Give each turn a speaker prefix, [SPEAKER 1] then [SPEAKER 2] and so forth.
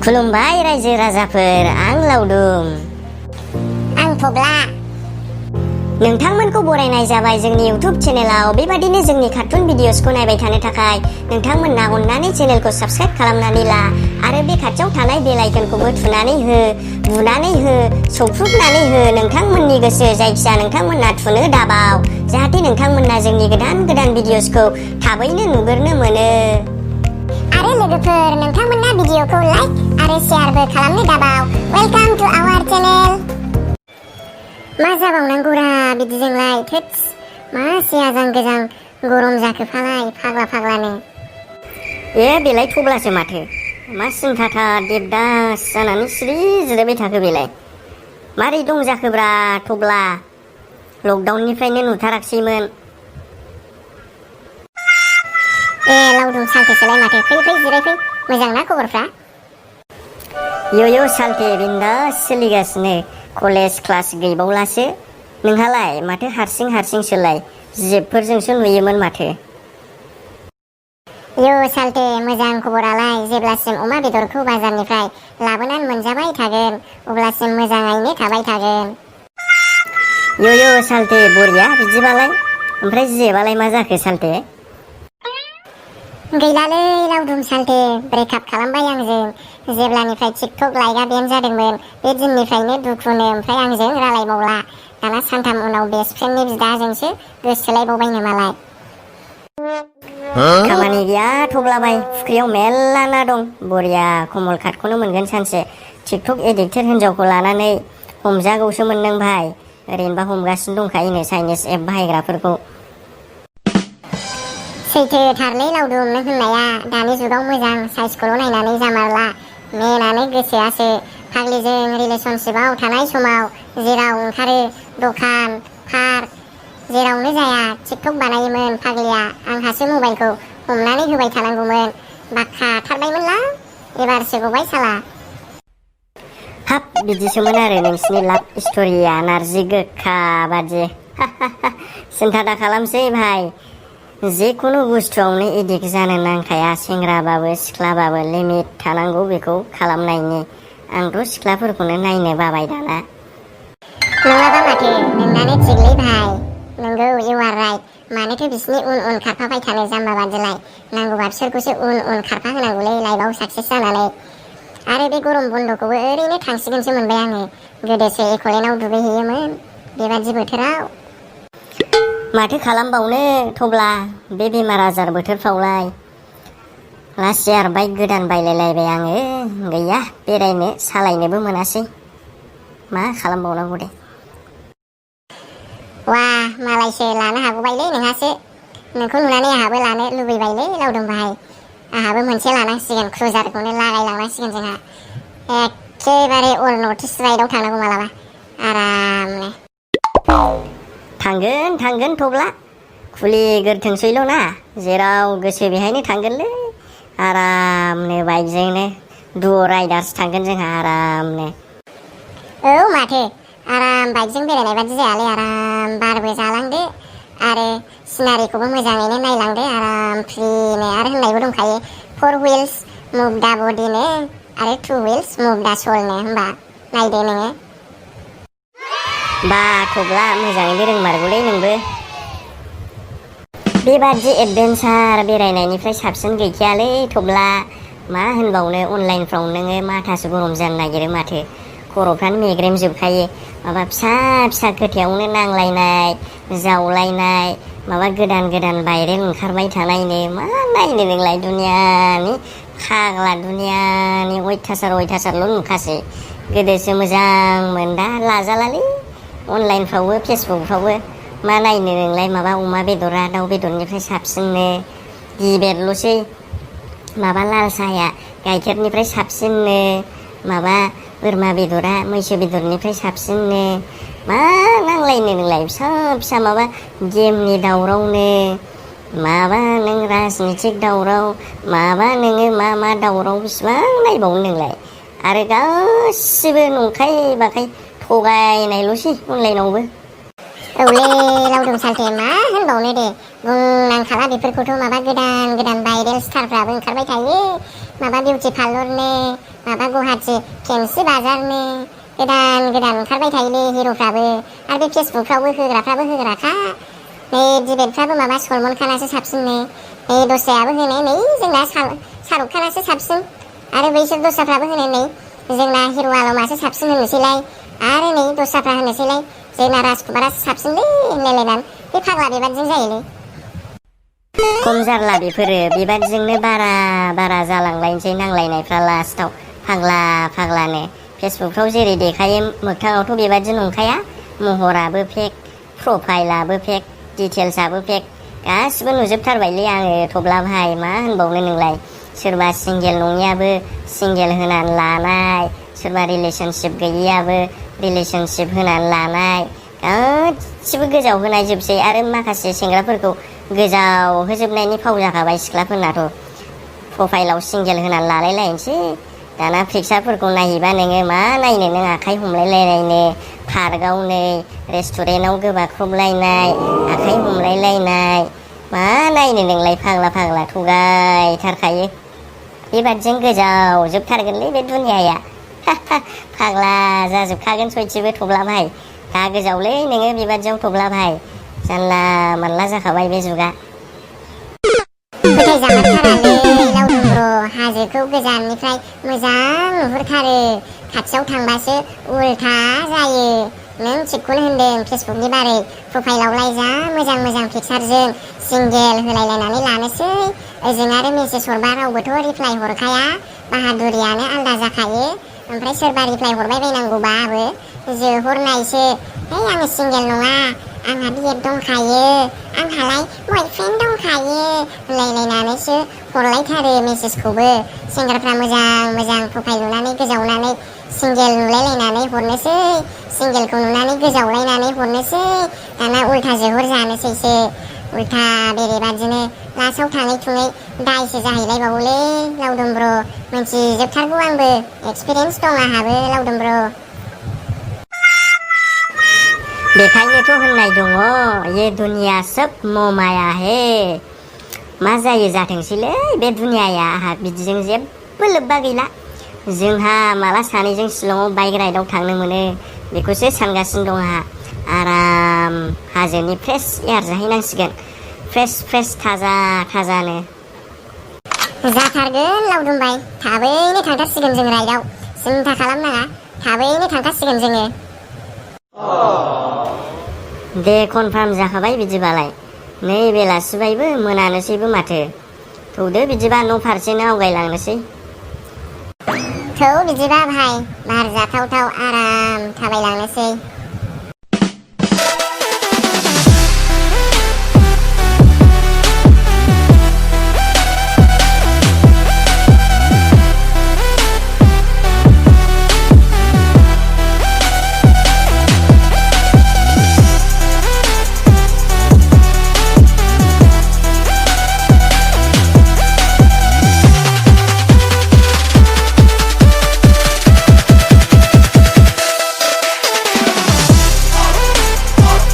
[SPEAKER 1] खुलुमबाय रायजो राजाफोर, आं लावदुम।
[SPEAKER 2] आं थब्ला।
[SPEAKER 1] नोंथांमोनखौ बरायनाय जाबाय जोंनि इउटुब चेनेलाव। बेबादिनो जोंनि कार्टुन भिडिअसखौ नायबाय थानो थाखाय नोंथांमोना अननानै चेनेलखौ साबस्क्राइब खालामनानै ला आरो बे खाथियाव थानाय बेल आइकनखौबो थुनानै हो, बुनानै हो, सौख्रुबनानै हो। नोंथांमोननि गोसो, जायखिया नोंथांमोना थुनो दाबाव, जाहाथे नोंथांमोना जोंनि गोदान गोदान भिडिअसखौ थाबैनो नुगोरनो मोनो।
[SPEAKER 2] आरो लोगोफोर, नोंथांमोना भिडिअखौ लाइक आरो शेयारबो खालामनो दाबाव। वेलकाम टु आवार चेनेल। मा जाबावनांगौरा बिदिजोंलाय, थोत्स मासे आजां गोजां गरम जाखो फालाय फाग्ला फाग्लानो।
[SPEAKER 1] बेलाय थब्लासो माथो, मा सिन्थाथार देबदास जानानै सिरि जिरायबाय थाखो बेलाय? मारै दं जाखोब्रा थब्ला? लकडाउननिफ्रायनो नुथाराखसैमोन।
[SPEAKER 2] लावदुम सालथेसोलाय माथो, फै फै जिरायफै। मोजां ना खबरफ्रा?
[SPEAKER 1] यो सालथे बिन्दास सोलिगासिनो, कलेज क्लास गैबावलासो। नोंहालाय माथो हारसिं हारसिंसोलाय? जेबफोरजोंसो नुयोमोन माथो।
[SPEAKER 2] सालथे मोजां खबरालाय, जेब्लासिम अमा बेदरखौ बाजारनिफ्राय लाबोनानै मोनजाबाय थागोन अब्लासिम मोजाङैनो थाबाय थागोन।
[SPEAKER 1] सालथे बरिया बिदिबालाय। ओमफ्राय जेबालाय मा जाखो सालथे?
[SPEAKER 2] गैलालै लावदुम सालथे, ब्रेकआप खालामबाय आंजों। जेब्लानिफ्राय टिकटक लाइकआ बेन जादोंमोन बे दिननिफ्रायनो दुखुनो, ओमफ्राय आंजों रायलायबावला। दाना सानथाम उनाव बेस्ट फ्रेन्डनि बिदाजोंसो गोसोथोलायबावबायनो मालाय।
[SPEAKER 1] खामानि गैया थब्लाबाय, फुख्रियाव मेल्ला ना दं। बरिया कमल काटखौनो मोनगोन सानसे। टिकटक एडिक्टेड हिनजावखौ लानानै हमजागौसोमोन नों भाइ। ओरैनोबा हमगासिनो दंखायोनो चाइनिस एप बाहायग्राफोरखौ।
[SPEAKER 2] सैथो थारलै लावदुम नों होननाया। दानि जुगाव मोजां साइसखौल' नायनानै जामारला, मेनानो गोसोआसो। फाग्लिजों रिलेसनशिपआव थानाय समाव जेराव ओंखारो दखान पार्क जेरावनो जाया टिकटक बानायोमोन फाग्लिया। आंहासो मबाइलखौ हमनानै होबाय थानांगौमोन। बाखाथारबायमोनलां, एबारसो गबाय साला।
[SPEAKER 1] हाब बिदिसोमोन आरो नोंसिनि लाभ स्ट'रिया, नारजि गोखा बादि। सिन्था दा खालामसै भाइ, जेखुनु बुस्थुआवनो एडिक्ट जानो नांखाया। सेंग्राबाबो सिख्लाबाबो लिमिट थानांगौ बेखौ खालामनायनि। आंथ' सिख्लाफोरखौनो नायनो बाबाय दाना।
[SPEAKER 2] नङाबा माथो, नोंनानो थिगलै भाइ। नंगौ, इउ आर राइट। मानोथो बिसिनि उन उन खारफाबाय थानो जाम्बा बादिलाय? नांगौबा बिसोरखौसो उन उन खारफा होनांगौलै लाइफआव साक्सेस जानानै। आरो बे गरम बन्दखौबो ओरैनो थांसिगोनसो मोनबाय आङो। गोदोसो एक'लेन्डआव दुगैहैयोमोन बेबादि बोथोराव।
[SPEAKER 1] माथो खालामबावनो थब्ला, बे बेमार आजार बोथोरफ्रावलाय। लास्ट इयार बाइक गोदान बायलायलायबाय आङो। गैया, बेरायनो सालायनोबो मोनासै। मा खालामबावनांगौ दे।
[SPEAKER 2] वा, मालायसो लानो हागौबायलै नोंहासो। नोंखौ नुनानै आंहाबो लानो लुबैबायलै लावदुम भाइ। आंहाबो मोनसे लानांसिगोन, क्रुजारखौनो लागायलांनांसिगोन जोंहा। एखेबारे अल नर्थ इस्ट राइडआव थांनांगौ मालाबा आरामनो।
[SPEAKER 1] थांगोन थब्ला, खुलिगोरथोंसैल' ना। जेराव गोसो बेहायनो थांगोनलै आरामनो बाइकजोंनो। दुअ राइडार्स थांगोन जोंहा आरामनो।
[SPEAKER 2] औ माथो, आराम बाइकजों बेरायनाय बादि जायालै। आराम बारबो जालांदो आरो सिनारिखौबो मोजाङैनो नायलांदो आराम फ्रिनो। आरो होननायबो दंखायो, 4 व्हिल्स मुभ दा बडिनो आरो 2 व्हिल्स मुभ दा सोलनो। होमबा नायदो नोङो।
[SPEAKER 1] बा थब्ला, मोजाङैनो रोंमारगौलै नोंबो। बेबादि एडभेन्सार बेरायनायनिफ्राय साबसिन गैखायालै थब्ला। मा होनबावनो, अनलाइनफ्राव नोङो माथासो गरम जानो नागिरो माथो। खर'फ्रानो मेग्रेम जोबखायो। माबा फिसा फिसा खोथायावनो नांलायनाय जावलायनाय, माबा गोदान गोदान भाइरेल ओंखारबाय थानायनो। मा नायनो नोंलाय, दुनियानि फाग्ला, दुनियानि अयथासारल' नुखासै। गोदोसो मोजांमोन, दा लाजालालै। अनलाइनफ्रावबो फेसबुकफ्रावबो मा नायनो नोंलाय, माबा अमा बेदरा दाउ बेदरनिफ्राय साबसिननो। गिबेरल'सै, माबा लाल साहाया गाइखेरनिफ्राय साबसिननो, माबा बोरमा बेदरा मैसो बेदरनिफ्राय साबसिननो। मा नांलायनो नोंलाय, फिसा फिसा माबा गेमनि दावरावनो, माबा नों राजनिथिक दावराव, माबा नोङो मा दावराव, बिसिबां नायबावनो नोंलाय। आरो गासिबो नंखाय बाखाय थगायनायल'सै अनलाइनावबो।
[SPEAKER 2] औलै लावदुम सालथे, मा होनबावनो दे। बुंनांखाला बेफोरखौथ'। माबा गोदान गोदान भाइरेल स्टारफ्राबो ओंखारबाय थायो। माबा बिउटि पार्लरनो, माबा गुवाहाटि फेन्सि बाजारनो गोदान गोदान ओंखारबाय थायोलै हिर'फ्राबो आरो बे फेसबुकफ्रावबो होग्राफ्राबो होग्राखा नै डिबेटफ्राबो माबा सलमान खानासो साबसिननो नै दस्रायाबो होनो नै जोंना शाहरुख खानासो साबसिन आरो बैसोर दस्राफ्राबो होनो नै जोंना हिर' आलमासो साबसिन होनोसैलाय आरो नै दस्राफ्रा होनोसैलाय जोंना राजकुमारासो साबसिनलै होनलायलायनानै बे फाग्ला बेबादिजों जायोलै
[SPEAKER 1] खम जारला बेफोरो बेबादिजोंनो बारा जालांलायनोसै नांलायनायफ्रा लास्टाव फाग्ला फाग्लानो फेसबुकफ्राव जेरै देखायो मोगथाङावथ' बेबादि नंखाया महराबो फेक प्रफाइलाबो फेक डिटेल्सआबो फेक गासिबो नुजोबथारबायलै आङो थब्ला भाइ मा होनबावनो नोंलाय सोरबा सिंगेल नङियाबो सिंगेल होनानै लानाय सोरबा रिलेसनशिप गैयियाबो रिलेसनशिप होनानै लानाय गासिबो गोजाव होनाय जोबसै आरो माखासे सेंग्राफोरखौ गोजाव होजोबनायनि फाव जाखाबाय सिख्लाफोरनाथ' प्रफाइलाव सिंगेल होनानै लालायलायनोसै दाना पिक्सारफोरखौ नायहैबा नोङो मा नायनो नों आखाइ हमलायलायनायनो पार्कआव नै रेस्टुरेन्टआव गोबाख्रबलायनाय आखाइ हमलायलायनाय मा नायनो नोंलाय फाग्ला फाग्ला थगायथारखायो बेबादिजों गोजाव जोबथारगोनलै बे दुनियाया फाग्ला जाजोबखागोन सयथिबो थब्ला भाइ दा गोजावलै नोङो बेबादियाव थब्ला भाइ जानला मानला जाखाबाय बे जुगा
[SPEAKER 2] फोथायजाथारालै लावदुम ब्र हाजोखौ गोजाननिफ्राय मोजां नुहुरथारो खाथियाव थांबासो उल्था जायो नों थिगखौनो होनदों फेसबुकनि बारै प्रफाइलावलाय जा मोजां मोजां पिक्सारजों सिंगेल होलायलायनानै लानोसै ओजों आरो मेसेज हरबा रावबोथ' रिप्लाय हरखाया बाहादुरियानो आलदा जाखायो ओमफ्राय सोरबा रिप्लाय हरबाय बायनांगौबाबो जोहरनायसो है आङो सिंगेल नङा आंहा बिएफ दंखायो आंहालाय बयफ्रेन्ड दंखायो होनलायलायनानैसो हरलायथारो मेसेजखौबो सेंग्राफ्रा मोजां मोजां प्रफाइल नुनानै गोजावनानै सिंगेल नुलायलायनानै हरनोसै सिंगेलखौ नुनानै गोजावलायनानै हरनोसै दाना उल्था जोहर जानोसैसो उल्था बेरेबादिनो लासाव थाङै थुङै दायसो जाहैलायबावोलै लावदुम ब्र मोनथिजोबथारगौ आंबो एक्सपिरियेन्स दं आंहाबो लावदुम ब्र
[SPEAKER 1] बेखायनोथ' होननाय दङ ये दुनिया सोब ममाया हे मा जायो जाथोंसैलै बे दुनियाया आंहा बिदिजों जेबो लोब्बा गैला जोंहा माला सानैजों शिलंआव बाइक राइडआव थांनो मोनो बेखौसो सानगासिनो दं आंहा आराम हाजोनि फ्रेश एयार जाहैनांसिगोन फ्रेश थाजा थाजानो
[SPEAKER 2] जाथारगोन लावदुम बाय थाबैनो थांथारसिगोन जों राइडआव सिन्था खालामनाङा थाबैनो थांथारसिगोन जोङो
[SPEAKER 1] दे कनफार्म जाखाबाय बिदिबालाय नै बेलासिबायबो मोनानोसैबो माथो थौदो बिदिबा न' फारसेनो आवगायलांनोसै
[SPEAKER 2] थौ बिदिबा भाइ बार जाथावथाव आराम थाबायलांनोसै